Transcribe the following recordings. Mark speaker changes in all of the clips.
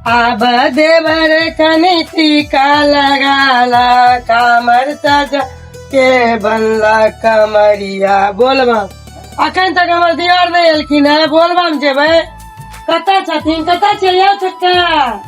Speaker 1: आब देवर कनि टीका लगाला कामर सजा के बनला कमरिया। बोलबम अखन तक हमर दियार नहि एलखिन है। बोलबम जेबै, कतऽ छथिन, कतऽ छियै यौ छोटका?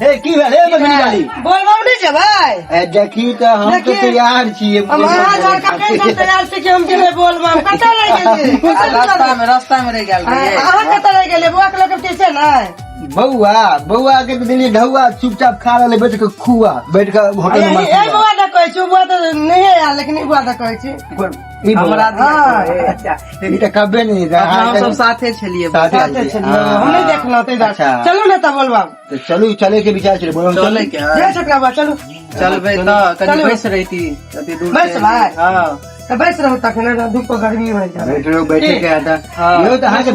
Speaker 2: हे, की भेल हे मखनी वाली?
Speaker 1: बोलबम नहि जेबै?
Speaker 2: ए, देखी तऽ हम तऽ
Speaker 1: देखी।
Speaker 2: तैयार छियै।
Speaker 1: हम अहाँ घर कखन से तैयार छी कि हम जेबै बोलबम। कतऽ रहि गेलियै?
Speaker 3: रास्ता में, रास्ता में रह गेल रहियै।
Speaker 1: अहाँ कतऽ रहि गेलियै? बौआ के लऽ के छै ने?
Speaker 2: बौआ, बौआ के तऽ देलियै ढौआ, चुपचाप खा रहलै बैठ के खुआ, बैठ के होटल में।
Speaker 1: ए बौआ दऽ कहै छी, बौआ तऽ नहिये आयल, लेकिन ई बौआ दऽ कहै छी।
Speaker 2: ई बौआ।
Speaker 3: हमरा
Speaker 1: हाँ।
Speaker 3: अच्छा।
Speaker 2: ई तऽ कब्बे नहीं रहै।
Speaker 3: अपना हम सब साथे छलियै।
Speaker 2: साथे।
Speaker 1: साथे छलियै, हम नहि देखलहुँ ताहि दुआरे।
Speaker 2: अच्छा।
Speaker 1: चलू ने तऽ बोलबम।
Speaker 2: तऽ चलू, चले के विचार छलै, बोलबम
Speaker 3: चले के
Speaker 1: जे छोटका बौआ, चलू।
Speaker 3: चलबै तऽ कनि
Speaker 1: चलू।
Speaker 3: बैस रहिती कते दूर से।
Speaker 1: बैसबै?
Speaker 3: हँ।
Speaker 1: तऽ बैस रहू तखन, धूप गर्मी होइ जाय।
Speaker 2: बैठ रहो, बैठे के आता।
Speaker 3: हाँ।
Speaker 2: यो तऽ अहाँके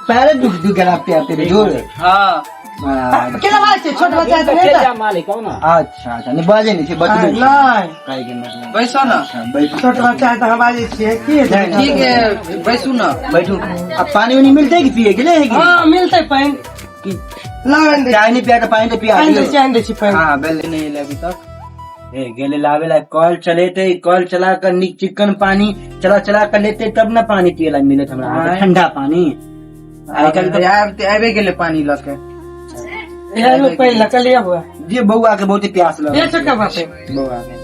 Speaker 2: पैरे दुख दुख गेल आबते आबते जोर।
Speaker 3: हँ।
Speaker 2: हाँ।
Speaker 1: केना बाजै छै? छोट बच्चा है तऽ नहि तऽ।
Speaker 2: अच्छा अच्छा, नहि बाजै नहि छै, बचबै छै।
Speaker 1: नहि।
Speaker 2: कहै के मतलब।
Speaker 3: बैसो ने।
Speaker 2: अच्छा, बैठू।
Speaker 1: छोट बच्चा है तऽ हम बाजै छियै की हेतै?
Speaker 2: नहि,
Speaker 3: ठीक है, बैसू ने।
Speaker 2: बैठू। अब पानी उनी मिलते कि पिए के ले है कि?
Speaker 1: हँ, मिलतै पानि।
Speaker 2: कि
Speaker 1: लाउ, आनि दै छी।
Speaker 2: चाय नहीं पिया तो पानी तो पिया
Speaker 1: आनि दै
Speaker 2: दियौ।
Speaker 1: छी, आनि दै छी पानि।
Speaker 2: हाँ, बेल।
Speaker 3: नहीं एलै अभी तक।
Speaker 2: ए, गेले लावे ला। कल चलेते, कल चला कर निक चिकन पानी चला चला कर लेते तब ना पानी पिए ला मिलत हमरा।
Speaker 3: आँय।
Speaker 2: ठंडा पानी आइ काल्हि तऽ
Speaker 3: आबि आबि गेलै पानी लऽ के।
Speaker 1: इएह लोग पानि लऽ कऽ लिअ बौआ।
Speaker 2: जे बौआ के बहुत प्यास लगल
Speaker 1: ये छोटका बाप।
Speaker 2: बौआ के।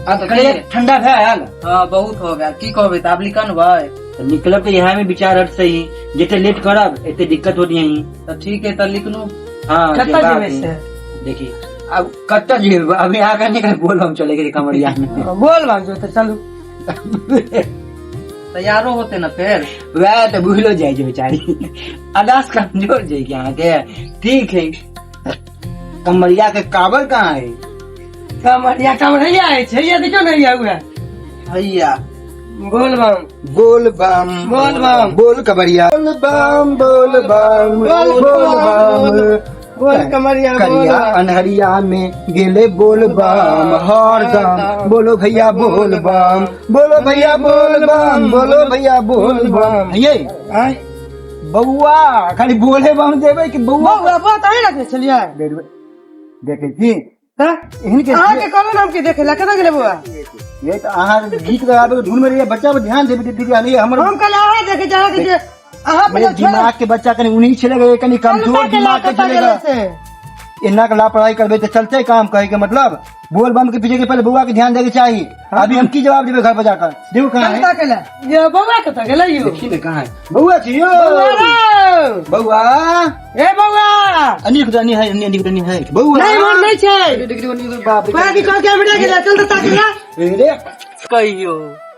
Speaker 3: हाँ तऽ
Speaker 2: कहिया ठंडा भेल?
Speaker 3: हाँ, बहुत हो गेल। की कहबै तऽ आब लिखन भाई।
Speaker 2: तऽ निकलब तऽ यहाँ में विचार हट सही, जते लेट करब एते दिक्कत होती यहीं।
Speaker 3: तऽ ठीक है, तऽ लिखनू।
Speaker 2: हाँ, जे
Speaker 1: कतऽ
Speaker 2: बात
Speaker 1: जेबै
Speaker 2: है।
Speaker 1: से?
Speaker 2: देखी, अब कतऽ जेबै? अभी आगे निकल, बोल हम चले गेली कमरिया में।
Speaker 1: बोल बाजू तऽ चलू।
Speaker 3: तैयारो होते ना फेर।
Speaker 2: वएह तऽ भूलो जाइ छै बेचारी, अदास कमजोर छै कि अहाँके। ठीक है, कमरिया के काबर कहाँ है?
Speaker 1: कमरिया, कमरैया अछि, हैया देखियौ ने, हैया उएह।
Speaker 3: हैया।
Speaker 1: बोल बम।
Speaker 2: बोल बम।
Speaker 1: बोल बम।
Speaker 2: बोल कमरिया, बोल बम, बोल बम,
Speaker 1: बोल
Speaker 2: बोल बम।
Speaker 1: बोल कमरिया, बोल
Speaker 2: करिया
Speaker 1: बम।
Speaker 2: अनहरिया में गेले बोल बम हरदम। बोलो भैया बोल बम, बोलो भैया बोल बम, बोलो भैया बोल बम। ये
Speaker 1: आँय?
Speaker 2: बौआ, खाली बोले बम देबै कि बौआ?
Speaker 1: बौआ, बौआ तऽ अहीं रखने छलियै।
Speaker 2: देखै छी
Speaker 1: तऽ
Speaker 2: हिनके।
Speaker 1: अहाँके कहलहुँ ने हम कि देखै लए, कतऽ गेलै बौआ?
Speaker 2: ये तऽ अहाँ गीत गाबे के धुन में रहियै, बच्चा पर ध्यान देबै दीदी, नहीं हमर।
Speaker 1: हम कहले अहाँ देखै छी, अहाँके जे अहाँ
Speaker 2: मेरे
Speaker 1: पहिले छोड़ो।
Speaker 2: दिमाग के बच्चा कनि उन्हीं छेले, कनि कमजोर
Speaker 1: कतऽ गेलै,
Speaker 2: दिमाग के
Speaker 1: कतऽ
Speaker 2: छेले।
Speaker 1: गेलै से?
Speaker 2: एना के लापरवाही करबै तऽ चलते काम? कहे के मतलब बोल बम के पीछे के पहले बउआ के ध्यान देके चाही। अभी हम की जवाब देबै घर पर जाकर? देखू कहाँ है।
Speaker 1: कतऽ गेलै ये बौआ, कतऽ गेलै यौ?
Speaker 2: देखी ने कहाँ है बउआ छी यौ।
Speaker 1: बौआ रौ!
Speaker 2: बउआ।
Speaker 1: ए बौआ।
Speaker 2: अनिक तो है, अनिक तो है बउआ।
Speaker 1: नहीं, मोन नहीं छै।
Speaker 2: बाप रे।
Speaker 1: पैर निकाल के अबड़े गेलै, चल तऽ ताकि ला।
Speaker 2: रे।
Speaker 3: कहियो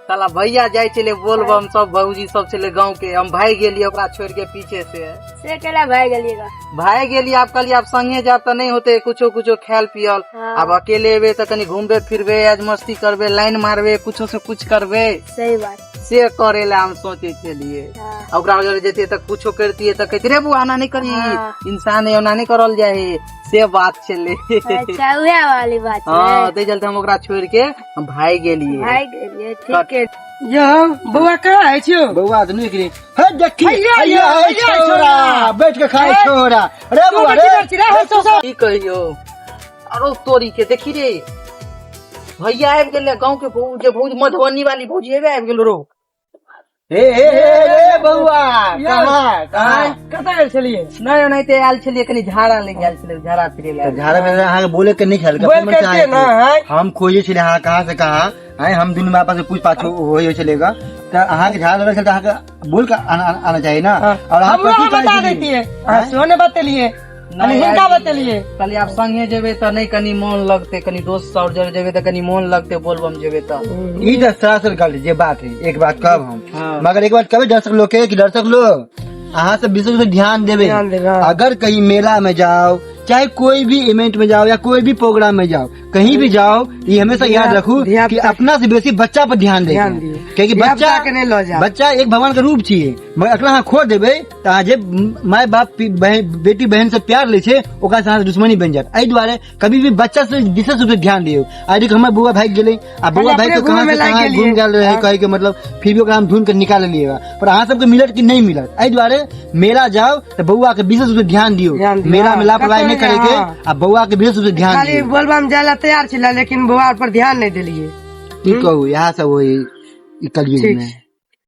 Speaker 3: साला भैया जाइ छलै बोलबम, सब भौजी सब छलै गाँव के, हम भागि गेलियै ओकरा छोड़ि के पीछे से।
Speaker 4: से केला भागि गेलियै?
Speaker 3: भागि गेलियै। आब कहलियै आब संगे जायब तऽ नहि होते कुछो कुछो खायल पियल।
Speaker 4: हाँ।
Speaker 3: आब अकेले एबै तऽ कनि घूमबे फिरबे, आज मस्ती करबे, लाइन मारबे, कुछो से कुछ करबे।
Speaker 4: सही बात।
Speaker 3: से करे ला हम सोचे छलियै।
Speaker 4: हाँ।
Speaker 3: आ ओकरा जरे जैतियै तऽ कुछो करतियै तऽ कहतियै रे बुआ, एना नहि करी।
Speaker 4: हाँ।
Speaker 3: इंसान है, ओना नहि करल जाइ है, से बात छलै।
Speaker 4: अच्छा, उएह वाली बात
Speaker 3: हँ।
Speaker 4: छै।
Speaker 3: ताहि चलते हम ओकरा छोड़ि के हम भागि गेलियै।
Speaker 4: भागि गेलियै, ठीक है।
Speaker 1: यौ बौआ, कहाँ है छियौ?
Speaker 2: बउआ तो नहीं रे, हे देखी।
Speaker 1: हैया,
Speaker 2: हैया,
Speaker 1: हैया,
Speaker 2: है छोरा
Speaker 1: छोरा।
Speaker 2: बैठ के खाए
Speaker 1: हे।
Speaker 2: छोरा अरे
Speaker 1: तू
Speaker 2: बउआ
Speaker 1: बेटी
Speaker 2: रे।
Speaker 1: बेटी रे, हो सो सो।
Speaker 3: की कहियो, अरो तोरी के देखी रे, भैया आबि गेलै गाँव के, भौज जे भौज मधुबनी वाली भौजी एबे आबि गेल रो।
Speaker 2: हे हे हे रे बउआ, कहाँ कहाँ?
Speaker 1: कतऽ गेल छलियै?
Speaker 3: नहि, ओनाहिते आयल छलियै, कनि झाड़ा लग गेल छलै, झाड़ा फिरे लए।
Speaker 2: झाड़ा में अहाँके बोले के नहीं छल।
Speaker 1: बोल करते ना है।
Speaker 2: हम खोजे छले अहाँ कहाँ से कहाँ आए। हम दुनू में आपस में पूछ पाछ हो छलेगा तऽ अहाँके झाड़ा लगल छल तऽ अहाँके बोल के आना आना चाही ना। और अहाँ
Speaker 1: हमरो
Speaker 2: कथी
Speaker 1: अहाँ
Speaker 2: कहै
Speaker 1: बता
Speaker 2: छलियै?
Speaker 1: देतियै, अहाँ सेहो नहि बतेलियै, कनि हिनका बतेलियै।
Speaker 3: कहलियै आब संगे जेबै तऽ नहि कनि मोन लगतै, कनि दोस्त सब जरे जेबै तऽ कनि मोन लगतै, बोलबम जेबै तऽ।
Speaker 2: ई तऽ सरासर गलत जे बात है। एक बात कहब हम,
Speaker 3: हाँ।
Speaker 2: मगर एक बात कहबै दर्शक लोग के कि दर्शक लोग, अहाँ सब विशेष रूप से ध्यान देबै।
Speaker 1: ध्यान देबै, हाँ।
Speaker 2: अगर कहीं मेला में जाओ, चाहे कोई भी इवेंट में जाओ या कोई भी प्रोग्राम में जाओ, कहीं भी जाओ, ये हमेशा याद रखू
Speaker 1: धिया
Speaker 2: कि
Speaker 1: पुता-
Speaker 2: अपना से बेसी बच्चा पर ध्यान दे,
Speaker 1: ध्यान दियौ।
Speaker 2: कियाकि
Speaker 1: धिया
Speaker 2: बच्चा
Speaker 1: पुता के नहि लऽ जाउ।
Speaker 2: बच्चा एक भगवान के रूप छियै, मगर अकला अहाँ खो देबै तऽ अहाँ जे माय बाप बेटी बहन से प्यार लै छै, ओकरा से अहाँ दुश्मनी बनि जायत। एहि दुआरे कभी भी बच्चा से विशेष रूप से ध्यान दियौ। आइ देख, हमर बौआ भागि गेलै, आ बौआ
Speaker 1: खाली
Speaker 2: भागि के
Speaker 1: अपने
Speaker 2: कहाँ
Speaker 1: घूमे
Speaker 2: से
Speaker 1: लागि
Speaker 2: कहाँ
Speaker 1: गेलियै।
Speaker 2: घूम गेल रहै, कहै के मतलब फिर भी ओकरा हम ढूंढ के निकाल लेलियै। पर अहाँ सबके मिलत कि नहि मिलत, एहि दुआरे मेला जाओ तऽ बौआ के विशेष रूप से ध्यान दियौ।
Speaker 1: ध्यान दियौ,
Speaker 2: मेला में
Speaker 1: हँ।
Speaker 2: लापरवाही नहि
Speaker 1: कतौ
Speaker 2: करे के,
Speaker 1: हँ।
Speaker 2: आ बौआ के विशेष रूप से ध्यान
Speaker 1: खाली
Speaker 2: दियौ।
Speaker 1: बोलबम जाय ला तैयार छलै, लेकिन बौआ पर ध्यान नहि देलियै।
Speaker 2: की कहू, इएह सब होई ई कलयुग
Speaker 1: ठीक
Speaker 2: में।
Speaker 1: छै।